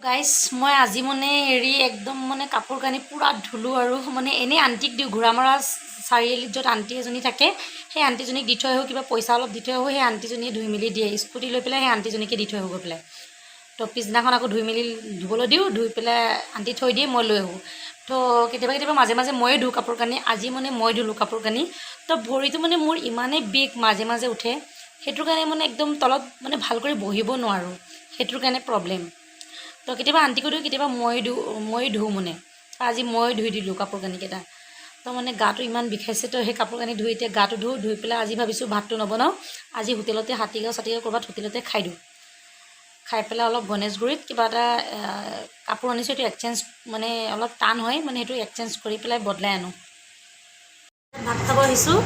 Guys, মই আজি মানে হেৰি একদম মানে কাপোৰ কানি পূৰা ধুলোঁ আৰু মানে এনেই আণ্টিক দিওঁ। ঘোঁৰামৰা চাৰিআলিত য'ত আণ্টি এজনী থাকে, সেই আণ্টিজনীক দি থৈ আহোঁ। কিবা পইচা অলপ দি থৈ আহোঁ। সেই আণ্টিজনীয়ে ধুই মেলি দিয়ে। স্কুটি লৈ পেলাই সেই আণ্টিজনীকে দি থৈ আহোঁ গৈ পেলাই। তো পিছদিনাখন আকৌ ধুই মেলি ধুবলৈ দিওঁ। ধুই পেলাই আণ্টি থৈ দিয়ে, মই লৈ আহোঁ। তো কেতিয়াবা কেতিয়াবা মাজে মাজে ময়ে ধুওঁ কাপোৰ কানি। আজি মানে মই ধুলোঁ কাপোৰ কানি। তো ভৰিটো মানে মোৰ ইমানেই বিষ মাজে মাজে উঠে, সেইটোৰ কাৰণে মানে একদম তলত মানে ভাল কৰি বহিব নোৱাৰোঁ। সেইটোৰ কাৰণে প্ৰব্লেম। তো কেতিয়াবা আণ্টিকো দিওঁ, কেতিয়াবা মই ধুওঁ, ময়ো ধুওঁ মানে। আজি মই ধুই দিলোঁ কাপোৰ কানিকেইটা। তো মানে গাটো ইমান বিষাইছে। তো সেই কাপোৰ কানি ধুই এতিয়া গাটো ধুওঁ। ধুই পেলাই আজি ভাবিছোঁ ভাতটো নবনাওঁ। আজি হোটেলতে, হাতীগাঁও চাতীগাঁও ক'ৰবাত হোটেলতে খাই দিওঁ। খাই পেলাই অলপ গণেশগুৰিত কিবা এটা কাপোৰ আনিছোঁ, সেইটো এক্সচেঞ্জ মানে অলপ টান হয়, মানে সেইটো এক্সচেঞ্জ কৰি পেলাই বদলাই আনো। ভাত খাব আহিছোঁ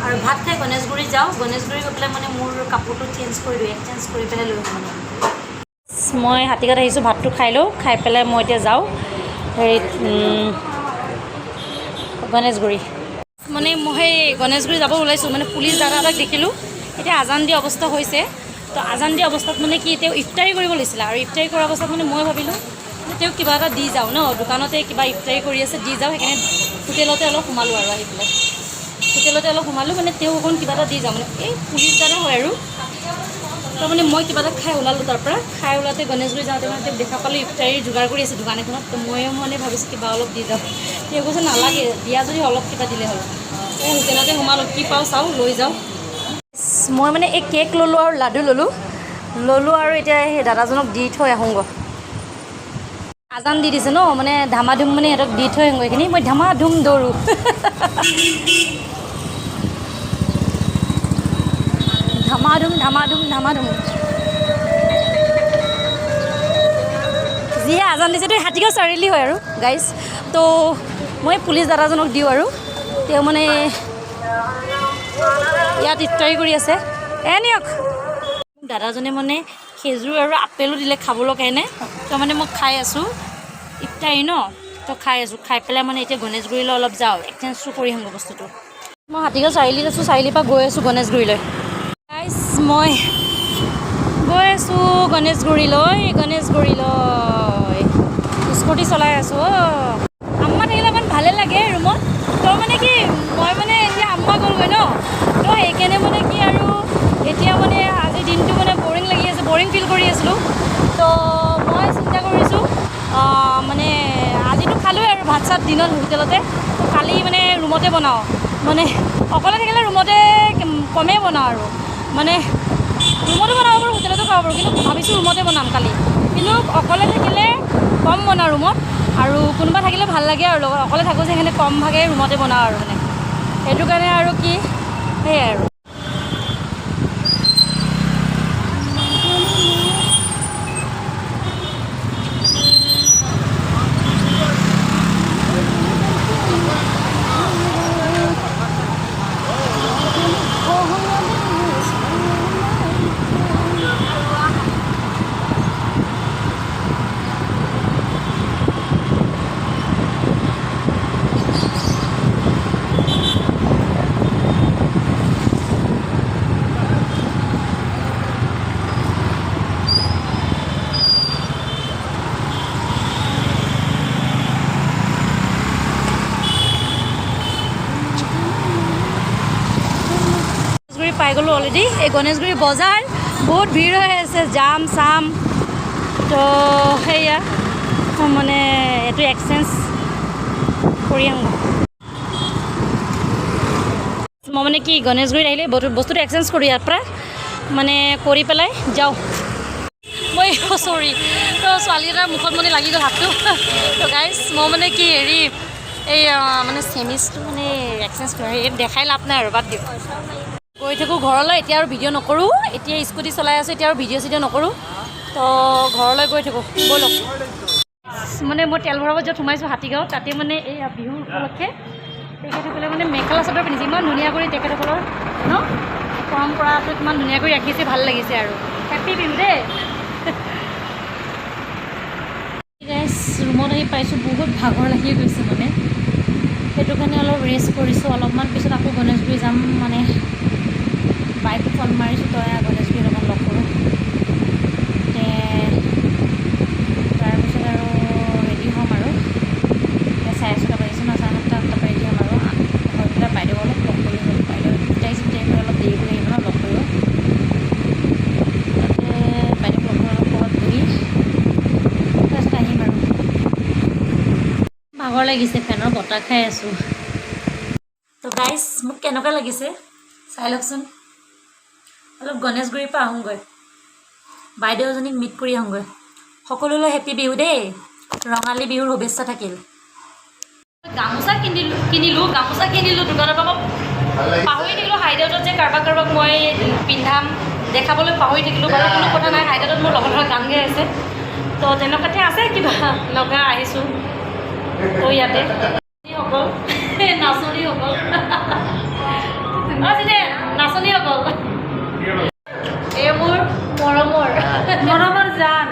আৰু ভাত খাই গণেশগুৰি যাওঁ। গণেশগুৰি গৈ পেলাই মানে মোৰ কাপোৰটো চেঞ্জ কৰি দিওঁ, এক্সচেঞ্জ কৰি পেলাই লৈ আহোঁ। মানে মই হাতীগাঁৱত আহিছোঁ, ভাতটো খাই লওঁ। খাই পেলাই মই এতিয়া যাওঁ হেৰিত গণেশগুৰি। মানে মই সেই গণেশগুৰি যাব ওলাইছোঁ, মানে পুলিচ দাদা এটাক দেখিলোঁ। এতিয়া আজান দিয়া অৱস্থা হৈছে। তো আজান দিয়া অৱস্থাত মানে কি তেওঁ ইফতাৰী কৰিব লৈছিলে আৰু ইফতাৰী কৰা অৱস্থাত মানে মই ভাবিলোঁ যে তেওঁক কিবা এটা দি যাওঁ ন, দোকানতে কিবা ইফতাৰী কৰি আছে, দি যাওঁ। সেইকাৰণে হোটেলতে অলপ সোমালোঁ আৰু আহি পেলাই হোটেলতে অলপ সোমালোঁ। মানে তেওঁ অকণ কিবা এটা দি যাওঁ, মানে এই পুলিচ দাদা হয় আৰু। তো মানে মই কিবা এটা খাই ওলালোঁ তাৰ পৰা। খাই ওলাওঁতে গণেশগুৰি যাওঁতে মানে তেওঁক দেখা পালোঁ, ইফতাৰীৰ যোগাৰ কৰি আছে দোকান এখনত। তো ময়ো মানে ভাবিছোঁ কিবা অলপ দি যাওঁ। তেওঁ কৈছে নালাগে দিয়া, যদি অলপ কিবা দিলে হ'ল। এই হোটেলতে সোমালোঁ, কি পাওঁ চাওঁ, লৈ যাওঁ। মই মানে এই কেক ল'লোঁ আৰু লাডু ল'লোঁ ল'লোঁ আৰু এতিয়া সেই দাদাজনক দি থৈ আহোঁগৈ। আজান দি দিছে ন, মানে ধামাধুম মানে সিহঁতক দি থৈ আহোঁগৈ এইখিনি। মই ধামাধুম দৌৰোঁ, ধামাধুম ধামাধুম ধামাধুম। যিহে আজান দিছে। তো হাতীগাঁও চাৰিআলি হয় আৰু গাইজ। তো মই পুলিচ দাদাজনক দিওঁ আৰু তেওঁ মানে ইয়াত ইফতাৰী কৰি আছে। এ নিয়ক। দাদাজনে মানে খেজুৰ আৰু আপেলো দিলে খাবলৈ কাৰণে। তো মানে মই খাই আছোঁ, ইফতাৰী ন, তো খাই আছোঁ। খাই পেলাই মানে এতিয়া গণেশগুৰিলৈ অলপ যাওঁ, এক্সচেঞ্জটো কৰি আহোঁগৈ বস্তুটো। মই হাতীগাঁও চাৰিআলিত আছোঁ, চাৰিআলিৰ পৰা গৈ আছোঁ গণেশগুৰিলৈ। গাইজ, মই গৈ আছোঁ গণেশগুৰিলৈ। গণেশগুৰিলৈ স্কুটি চলাই আছোঁ। অ' আম্মা থাকিলে অকণ ভালে লাগে ৰুমত। তো মানে কি মই মানে এতিয়া আম্মা গ'লগৈ ন, তো সেইকাৰণে মানে কি আৰু এতিয়া মানে আজিৰ দিনটো মানে বৰিং লাগি আছে, বৰিং ফিল কৰি আছিলোঁ। তো মই চিন্তা কৰিছোঁ, মানে আজিতো খালোঁৱেই আৰু ভাত চাত দিনত হোটেলতে। তো কালি মানে ৰুমতে বনাওঁ। মানে অকলে থাকিলে ৰুমতে কমেই বনাওঁ আৰু মানে ৰুমতো বনাব পাৰোঁ, হোটেলতো খাব পাৰোঁ, কিন্তু ভাবিছোঁ ৰুমতে বনাম কালি। কিন্তু অকলে থাকিলে কম বনাওঁ ৰুমত আৰু কোনোবা থাকিলে ভাল লাগে আৰু লগত। অকলে থাকোঁ যে, সেইকাৰণে কম ভাগে ৰুমতে বনাওঁ আৰু মানে সেইটো কাৰণে আৰু কি সেয়াই আৰু। গণেশগুৰি পাই গ'লোঁ অলৰেডি। এই গণেশগুৰি বজাৰ বহুত ভিৰ হৈ আছে, জাম চাম। তো সেয়া মানে এইটো এক্সচেঞ্জ কৰি আহোঁ। মই মানে কি গণেশগুৰিত আহিলে বস্তুটো এক্সচেঞ্জ কৰি ইয়াৰ পৰা মানে কৰি পেলাই যাওঁ মই। চৰি, তো ছোৱালী এটাৰ মুখত মানে লাগি গ'ল হাতটো। তো গাইজ, মই মানে কি হেৰি এই মানে চেমিজটো মানে এক্সচেঞ্জ কৰি দেখাই লাভ নাই আৰু, বাদ দিয়ক। গৈ থাকোঁ ঘৰলৈ। এতিয়া আৰু ভিডিঅ' নকৰোঁ। এতিয়া স্কুটি চলাই আছোঁ, এতিয়া আৰু ভিডিঅ' চিডিঅ' নকৰোঁ। তো ঘৰলৈ গৈ থাকোঁ, ব'লক। মানে মই তেল ভৰাব য'ত সোমাইছোঁ হাতীগাঁও, তাতে মানে এই বিহুৰ উপলক্ষে তেখেতসকলে মানে মেখেলা চাদৰ পিন্ধিছে ইমান ধুনীয়া কৰি। তেখেতসকলৰ ন পৰম্পৰাটো কিমান ধুনীয়া কৰি ৰাখিছে, ভাল লাগিছে আৰু। হেপী বিহু দেই। ৰুমত আহি পাইছোঁ, বহুত ভাগৰ লাগি গৈছে মানে, সেইটো কাৰণে অলপ ৰেষ্ট কৰিছোঁ। অলপমান পিছত আকৌ গণেশগুৰি যাম। মানে বাইক ফোন মাৰিছোঁ, তই গণেশগুৰিত অকণ লগ কৰোঁ। তাৰপিছত ভাগৰ লাগিছে, ফেনৰ বতাহ খাই আছোঁ। তো গাইজ, মোক কেনেকুৱা লাগিছে চাই লওকচোন। অলপ গণেশগুৰিৰ পৰা আহোঁগৈ, বাইদেউ এজনীক মিট কৰি আহোঁগৈ। সকলোলৈ হেপী বিহু দেই, ৰঙালী বিহুৰ শুভেচ্ছা থাকিল। গামোচা কিনিলোঁ, কিনিলোঁ গামোচা কিনিলোঁ দোকানৰ পৰা। মই পাহৰি থাকিলোঁ হাইডাউটত যে কাৰোবাক কাৰোবাক মই পিন্ধাম, দেখাবলৈ পাহৰি থাকিলোঁ। বাৰু, কোনো কথা নাই। হাইডাউটত মোৰ লগৰ ল'ৰা গান গাই আছে, তো তেনেকুৱাতে আছে কিবা লগা আহিছোঁ। তো ইয়াতে সকল নাচনীসকল, জিতেন, নাচনীসকল, এই মোৰ মৰমৰ মৰমৰ জান।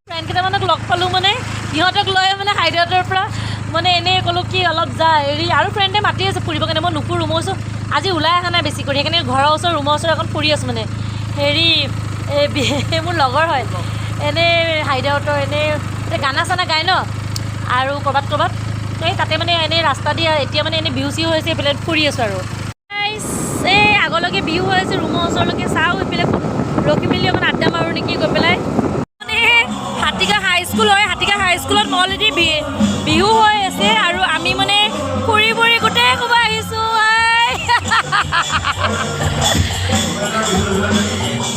ফ্ৰেণ্ড কেইটামানক লগ পালোঁ, মানে সিহঁতক লৈ মানে হাইডাউটৰ পৰা মানে এনেই ক'লোঁ কি অলপ যা হেৰি। আৰু ফ্ৰেণ্ডে মাতি আছে ফুৰিবৰ কাৰণে, মই নুফুৰোঁ। মই কৈছোঁ আজি ওলাই অহা নাই বেছি কৰি, সেইকাৰণে ঘৰৰ ওচৰৰ ৰুমৰ ওচৰত অকণ ফুৰি আছোঁ। মানে হেৰি এই মোৰ লগৰ হয়, এনেই হাইডাউটৰ, এনেই এতিয়া গানা চানা গায় ন আৰু ক'ৰবাত ক'ৰবাত। তো এই তাতে মানে এনেই ৰাস্তা দি এতিয়া মানে এনেই বিহু চিহু হৈছে, এইফালে ফুৰি আছোঁ। আৰু গাইছ, এই আগলৈকে বিহু হৈ আছে ৰুমৰ ওচৰলৈকে, চাওঁ এইফালে ৰখি মেলি অকণ আড্ডা মাৰোঁ নেকি গৈ পেলাই। মানে হাতীগাঁও হাই স্কুল হয়, হাতীগাঁও হাই স্কুলত অলৰেডি বিহু হৈ আছে আৰু আমি মানে ফুৰি ফুৰি গোটেই সোপা আহিছোঁ। আই।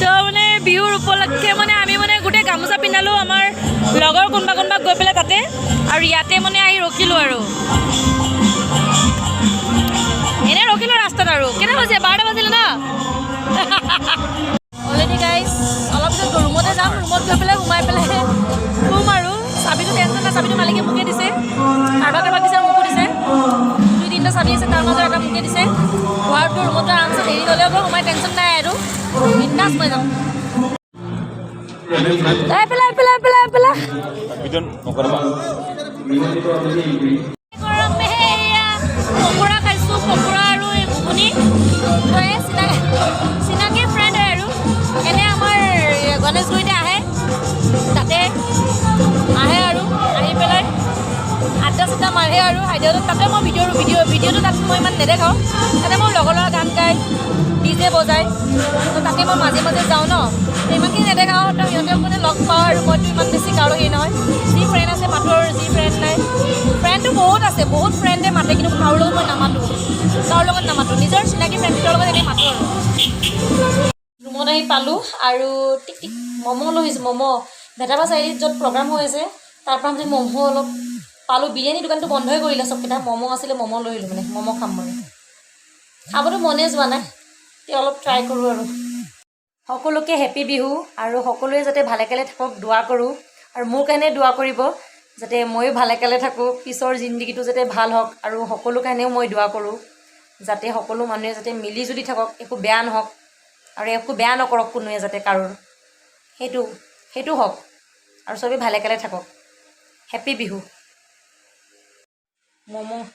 তো মানে বিহুৰ উপলক্ষে মানে আমি মানে গোটেই গামোচা পিন্ধালোঁ আমাৰ লগৰ কোনোবা কোনোবাক গৈ পেলাই তাতে, আৰু ইয়াতে মানে আহি ৰখিলোঁ আৰু এনেই ৰখিলোঁ ৰাস্তাত। আৰু কেইটা বাজিছে? 12টা বাজিলে ন অলৰেডি। গাইজ, অলপ পিছত ৰুমতে যাম, ৰুমত গৈ পেলাই সোমাই পেলাই শুম। আৰু চাবিটো টেনশ্যন নাই, চাবিটো মালিকে মোকে দিছে। কাৰোবাক কাৰোবাক দিছে আৰু মোকো দিছে। দুই তিনিটা চাবি আছে, তাৰ মাজত এটা মোকে দিছে। ঘৰটো ৰুমতো আৰামছে দেৰি হ'লেও গৈ সোমাই টেনশ্যন নাই আৰু বিন্দাছ মই যাম। এই পেলাই পেলাই পেলাই পেলাই। ভিডিঅ' নকৰিবা। গৰম, সেয়া পকৰা খাইছোঁ, পকৰা আৰু এই ঘুগুনি। তো এই চিনাকি চিনাকি ফ্ৰেণ্ড হয় আৰু এনে আমাৰ গণেশগুৰিতে আহে, তাতে আহে আৰু আহি পেলাই আড্ডা চাড্ডা মাৰে। আৰু হায়দৰাবাদত তাতে মই ভিডিঅ'টো তাত মই ইমান নেদেখাওঁ। তাতে মোৰ লগৰ ল'ৰা গান গায়, ডিজে বজায়, তো তাতে মই মাজে মাজে যাওঁ ন, তো ইমানখিনি নেদেখাওঁ। তো সিহঁতক মানে লগ পাওঁ আৰু মইতো ইমান বেছি কাৰো হেৰি নহয়। যি ফ্ৰেণ্ড আছে মাতো আৰু যি ফ্ৰেণ্ড নাই, ফ্ৰেণ্ডটো বহুত আছে, বহুত ফ্ৰেণ্ডে মাতে, কিন্তু কাৰো লগত মই নামাতোঁ, কাৰো লগত নামাতোঁ। নিজৰ চিনাকি ফ্ৰেণ্ডকেইটাৰ লগত এনেই মাতোঁ। আৰু ৰুমত আহি পালোঁ আৰু টিক টিক ম'ম' লৈ আহিছোঁ। ম'ম' ভেটাবা চাৰিআলিত য'ত প্ৰগ্ৰাম হৈ আছে, তাৰ পৰা মানে ম'ম' অলপ পালোঁ। বিৰিয়ানী দোকানটো বন্ধই কৰিলে চবকেইটা। ম'ম' আছিলে, ম'ম' লৈ আহিলোঁ। মানে ম'ম' খাম মানে খাবতো মনে যোৱা নাই, তেতিয়া অলপ ট্ৰাই কৰোঁ। আৰু সকলোকে হেপী বিহু আৰু সকলোৱে যাতে ভালে কালে থাকক দোৱা কৰোঁ। আৰু মোৰ কাৰণে দোৱা কৰিব যাতে ময়ো ভালে কালে থাকোঁ, পিছৰ জিন্দগীটো যাতে ভাল হওক। আৰু সকলো কাৰণেও মই দোৱা কৰোঁ যাতে সকলো মানুহে যাতে মিলি জুলি থাকক, একো বেয়া নহওক আৰু একো বেয়া নকৰক কোনোৱে যাতে কাৰোৰ, সেইটো সেইটো হওক আৰু চবেই ভালে কালে থাকক। হেপী বিহু। ম'ম'